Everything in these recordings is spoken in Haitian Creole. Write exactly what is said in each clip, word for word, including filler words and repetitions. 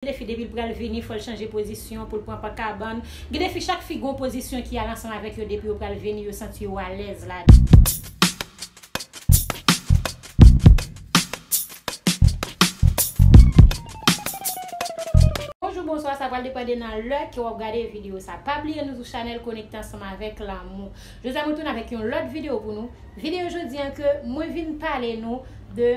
Gen de fi depi l pral vini, fò l chanje pozisyon pou l pran pa kabann. Gen de fi, chak fi gon pozisyon ki al ansanm avèk yo, depi yo pral vini, yo santi yo alèz ladan. Bonjou, bonswa, sa pral depann de nan lè ke w ap gade videyo sa. Pa bliye nou sou chanèl Konekte Ansanm avèk Lanmou. Jodi a mwen tounen avèk yon lòt videyo pou nou. Videyo jodi a ke mwen vin pale nou de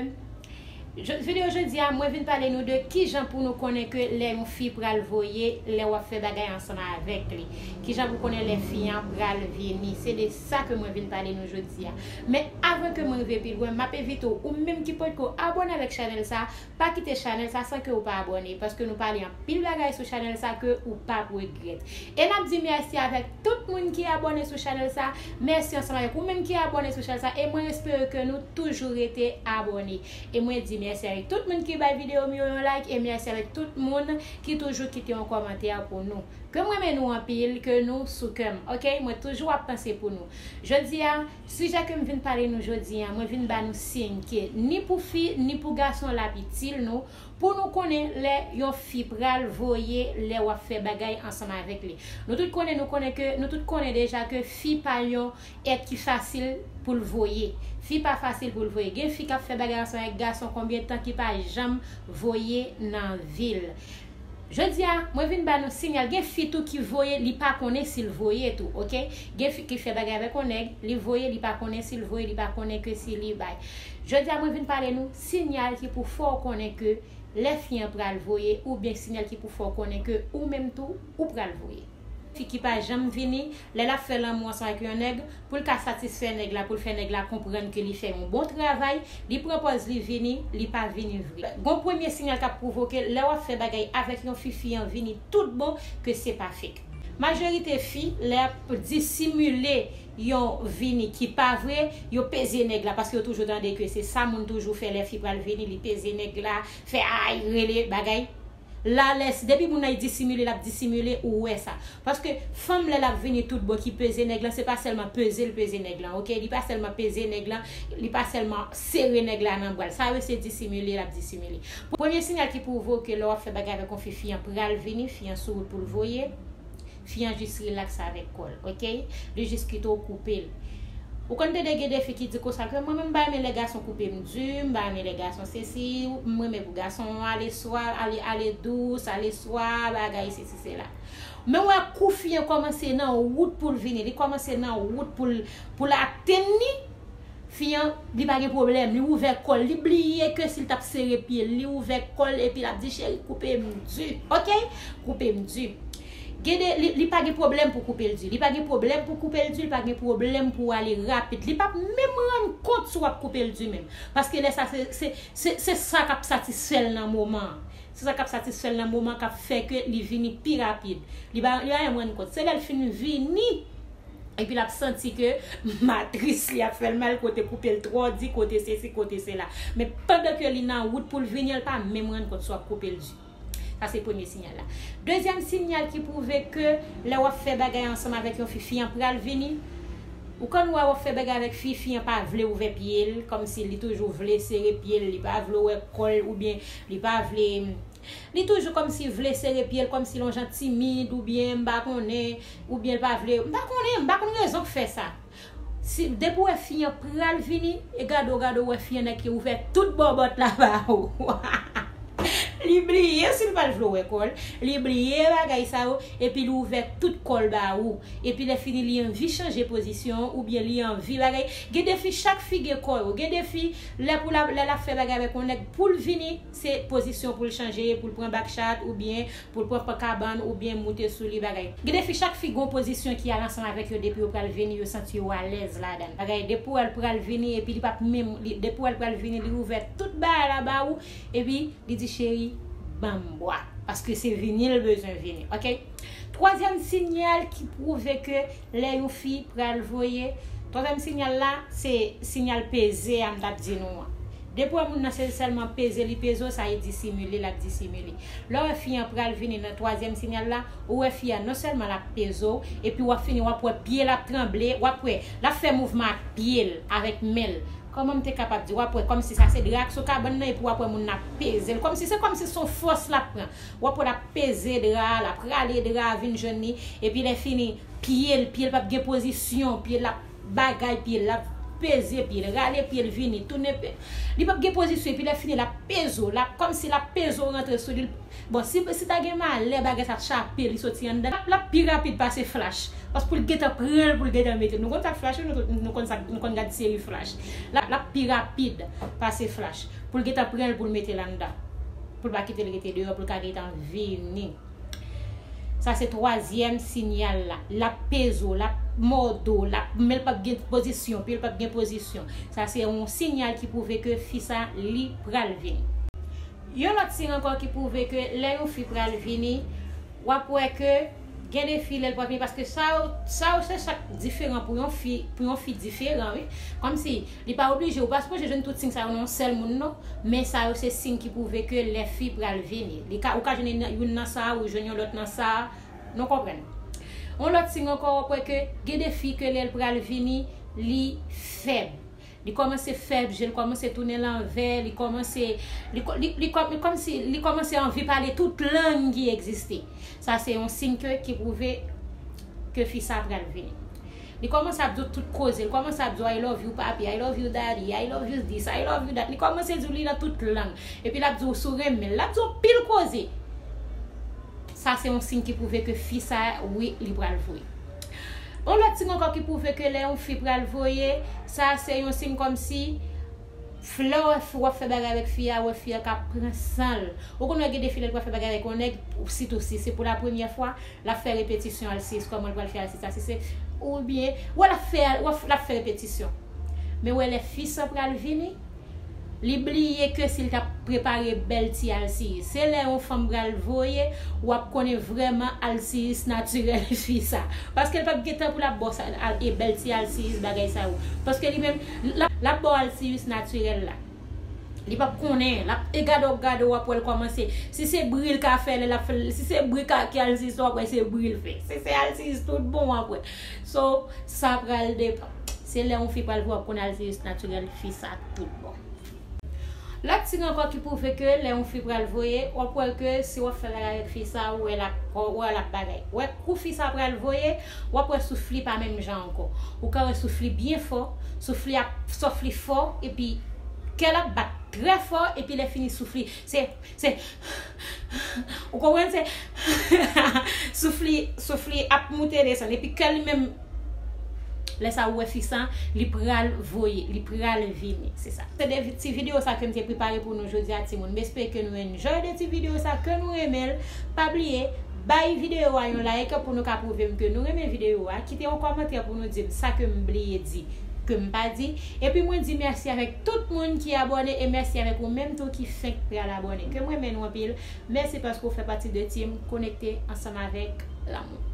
Videyo jodi a, mwen vin pale nou de kijan pou nou konnen ke lè yon fi pral voye, lè w ap fè bagay ansanm avèk li. Kijan pou konnen lè fi an pral vini. Se de sa ke mwen vin pale nou jodi a. Men avan ke mwen rive pi lwen, m ap envite w, ou menm ki potko abòne avèk chanèl sa, pa kite chanèl sa san ke ou pa abòne, paske nou pale anpil bagay sou chanèl sa ke ou p ap regrèt. E n ap di mèsi avèk tout moun ki abòne sou chanèl sa. Mèsi ansanm avèk ou menm ki abòne sou chanèl sa. E mwen espere ke nou toujou rete abòne. E mwen di mèsi avèk tout moun ki bay videyo m yo yon like. E mèsi avèk tout moun ki toujou kite yon kòmantè pou nou. Ke m renmen nou anpil, ke nou sou kè m. Oke? Mwen toujou ap panse pou nou. Jodi a, sijè ke m vin pale nou jodi a, mwen vin ba nou siy ke ni pou fi, ni pou gason, l ap itil nou. Pou nou konnen lè yon fi pral voye, lè w ap fè bagay ansanm avèk li. Nou tout konnen, nou konnen ke, nou tout konnen deja ke fi pa yon èt ki fasil pou l voye. Fi pa fasil pou l voye. Gen fi k ap fè bagay ansanm avèk gason konbyen tan ki pa janm voye nan vi l. Jodi a, mwen vin ba nou siyal. Gen fi tou ki voye, li pa konnen si l voye tou, oke? Gen fi ki fè bagay avèk yon nèg, li voye, li pa konnen si l voye, li pa konnen ke si li bay. Jodi a, mwen vin pale nou siyal ki pou fè w konnen ke lè fi an pral voye, oubyen siyal ki pou fè w konnen ke ou menm tou, ou pral voye. Fi ki pa janm vini, lè l ap fè lanmou ansanm ak yon nèg, pou l ka satisfè nèg la, pou l fè nèg la konprann ke li fè yon bon travay, li pran pòz li vini, li pa vini vre. Gon premye siyal k ap pwouve ke lè w ap fè bagay avèk yon fi, fi an vini tout bon, ke se pa fake. Majorite fi, lè y ap disimile yon vini ki pa vre, yo peze nèg la, paske yo toujou tande ke se sa moun toujou fè lè fi pral vini, li peze nèg la, fè ay, rele, bagay. La, lè, depi moun nan disimile, l ap disimile, ou wè sa. Paske fanm, lè l ap vini tout bon ki peze nèg lan, se pa sèlman peze l peze nèg lan, oke? Li pa sèlman peze nèg lan, li pa sèlman sere nèg la nan bra l. Sa yo se disimile, l ap disimile. Premye siyal ki pwouve w ke lè w ap fè bagay avèk yon fi, fi an pral vini, fi an sou wout pou l voye. Fi an jis rilaks avèk kò l, oke? Li jis kite w koupe l. Ou konn tande gen de fi ki di konsa ke mwen menm m pa renmen lè gason koupe m di, m pa renmen lè gason sesi, m renmen pou gason ale swa, ale, ale dous, ale swa, bagay sesi sela. Men w wè kou fi an kòmanse nan wout pou l vini, li kòmanse nan wout pou l, pou l atenn li, fi an, li pa gen pwoblèm, li ouvè kò l, li bliye ke si l t ap sere pye l, li ouvè kò l epi l ap di, cheri, koupe m di, oke? Koupe m di. Gen de, li, li pa gen pwoblèm pou koupe l di. Li pa gen pwoblèm pou koupe l di, li pa gen pwoblèm pou ale rapid. Li p ap menm rann kont si w ap koupe l di menm. Paske lè sa, se, se, se, se sa k ap satisfè l nan moman an. Se sa k ap satisfè l nan moman k ap fè ke li vini pi rapid. Li pa, li pa menm rann kont. Se lè l fin vini, epi l ap santi ke matris li ap fè l mal, kote koupe l twò di, kote sesi, kote sela. Men pandan ke li nan wout pou l vini an, l pa menm rann kont si w ap koupe l di. Sa se premye siyal la. Dezyèm siyal ki pwouve ke lè w ap fè bagay ansanm avèk yon fi, fi an pral vini. Ou konn wè w ap fè bagay avèk fi, fi an pa vle ouvè pye l, kòmsi li toujou vle sere pye l, li pa vle wè kò l, oubyen li pa vle, li toujou kòmsi vle sere pye l, kòmsi l yon jan timid, oubyen m pa konnen, oubyen l pa vle, m pa konnen, m pa konn rezon k fè sa. Si, depi w wè fi an pral vini, e gade w, gade w wè fi an nèk ki ouvè tout bòbòt la ba ou. Li bliye si l pa t vle wè kò l, li bliye bagay sa yo, epi li ouvè tout kò l ba ou. Epi lè fini, li anvi chanje pozisyon, oubyen li anvi bagay. Gen de fi, chak fi gen kò yo. Gen de fi, lè pou l ap, lè l ap fè bagay avèk yon nèg, pou l vini, se pozisyon pou l chanje, pou l pran back shot, oubyen pou l pran pan kabann oubyen moute sou li bagay. Gen de fi, chak fi gon pozisyon ki al ansanm avèk yo, depi yo pral vini, yo santi yo alèz ladan l. Bagay, depi w wè l pral vini, epi li p ap menm, li, depi w wè l pral vini, li ouvè tout bagay la ba ou, epi li di, cheri, ban m bwa. Paske se vini l bezwen vini, oke? Twazyèm siyal ki pwouve ke lè yon fi pral voye, twazyèm siyal la, se siyal peze a m t ap di nou an. Depi w wè moun nan se sèlman peze li peze w, sa e disimile, l ap disimile. Lè w wè fi an pral vini nan twazyèm siyal la, ou wè fi a non sèlman l ap peze w, epi w ap fini, w ap wè pye l ap tranble, w ap wè l ap fè mouvman ak pye l, avèk men l, Kòman m te kapab di, w ap wè kòmsi sa se dra k sou kabann nan, epi w ap wè moun nan ap peze l, kòmsi se kòmsi se yon fòs l ap pran. W ap wè l ap peze dra a, l ap rale dra a vin jwenn li, epi lè fini, pye l, pye l p ap gen pozisyon, pye l ap bagay pye l, l ap peze pye l, rale pye l vini, tounen pye l. Li p ap gen pozisyon, epi lè fini, l ap peze w, l ap kòmsi l ap peze w rantre sou li. Bon, si, si ta gen malè, bagay sa chape, li soti anndan, l ap, l ap pi rapid pase Flash. Paske pou l gentan pran l, pou l gentan mete l. Nou konn sa k Flash, wi, nou, nou konn sa, nou konn gad seri Flash. L ap, l ap pi rapid pase Flash. Pou l gentan pran l, pou l mete l anndan. Pou l pa kite l rete deyò, pou l ka gentan vini. Sa se twazyèm sinyal la. L ap peze w, l ap mòde w, l ap, men l p ap gen pozisyon, pye l p ap gen pozisyon. Sa se yon sinyal ki pwouve ke fi sa, li pral vini. Yon lòt siy ankò ki pwouve ke lè yon fi pral vini, w ap wè ke gen de fi lè l pral vini, paske sa yo, sa yo se chak diferan pou yon fi, pou yon fi diferan, wi. Kòmsi, li pa oblije, ou pa sipoze jwenn tout siy sa yo nan yon sèl moun, non. Men sa yo se siy ki pwouve ke lè fi pral vini. Li ka, ou ka jwenn youn nan sa, ou jwenn yon lòt nan sa, nou konprann. Yon lòt siy ankò, w ap wè ke gen de fi ke lè l pral vini, li fèb. Li kòmanse fèb, je l kòmanse tounen lanvè, li kòmanse, li, kò- li, li, kò- li kòmsi, li kòmanse anvi pale tout lang ki egziste. Sa se yon siy ke, ki pwouve ke fi sa pral vini. Li kòmanse ap di w tout koze, li kòmanse ap di w, "I love you, papi, I love you, daddy, I love you this, I love you that." Li kòmanse di w li nan tout lang. Epi l ap di w si w renmen l, l ap di w anpil koze. Sa se yon siy ki pwouve ke fi sa, wi, li pral voye. Yon lòt siy ankò ki pwouve ke lè yon fi pral voye, sa se yon siy kòmsi lè w, w ap fè bagay avèk fi a, w wè fi a ka pran san l. Ou konn wè gen de fi lè l pral fè bagay avèk yon nèg, sitou si se pou la premyè fwa, l ap fè repetisyon alsiyis, kòman l pral fè alsiyis la, si se, oubyen, wè l ap fè, wè l ap fè repetisyon. Men wè lè fi sa pral vini, li bliye ke si l t ap prepare bèl ti alsiyis. Se lè yon fanm pral voye, w ap konnen vrèman alsiyis natirèl fi sa. Paske l p ap gen tan pou l ap ba w sa, al- e bèl ti alsiyis bagay sa yo. Paske li menm, l ap, l ap ba w alsiyis natirèl la. Li p ap konnen, l ap e gade w, gade w, w ap wè l kòmanse. Si se bri l ka fè, lè l ap fè, si se bri ka, ki alsiyis, w ap wè se bri l fè. Si se alsiyis tout bon, w ap wè. So, sa pral depann. Se lè yon fi pral voye, w ap konnen alsiyis natirèl fi sa tout bon. Lòt siy ankò ki pwouve ke lè yon fi pral voye, w ap wè ke si w ap fè bagay avèk fi sa, ou wè l ap, ou wè l ap bagay. Wè kou fi sa pral voye, w ap wè souf li pa menm jan ankò. Ou ka wè souf li byen fò, souf li ap, souf li fò, epi kè l ap bat trè fò, epi lè fini souf li, se, se, ou konprann, se, souf li, souf li ap moute desann, epi kè li menm, lè sa ou wè fi sa, li pral voye, li pral vini, se sa. Se de vi- ti videyo sa ke m te prepare pou nou jodi a, timoun. M espere ke nou enjoy de ti videyo sa, ke nou renmen l. Pa bliye, bay videyo a yon like pou nou ka pwouve m ke nou renmen videyo a. Kite yon kòmantè pou nou di m sa ke m bliye di, ke m pa di. Epi mwen di mèsi avèk tout moun ki abòne e mèsi avèk ou menm tou ki fenk pral abòne. Ke m renmen nou anpil. Mèsi paske w fè pati de team Konekte Ansanm Avèk Lanmou.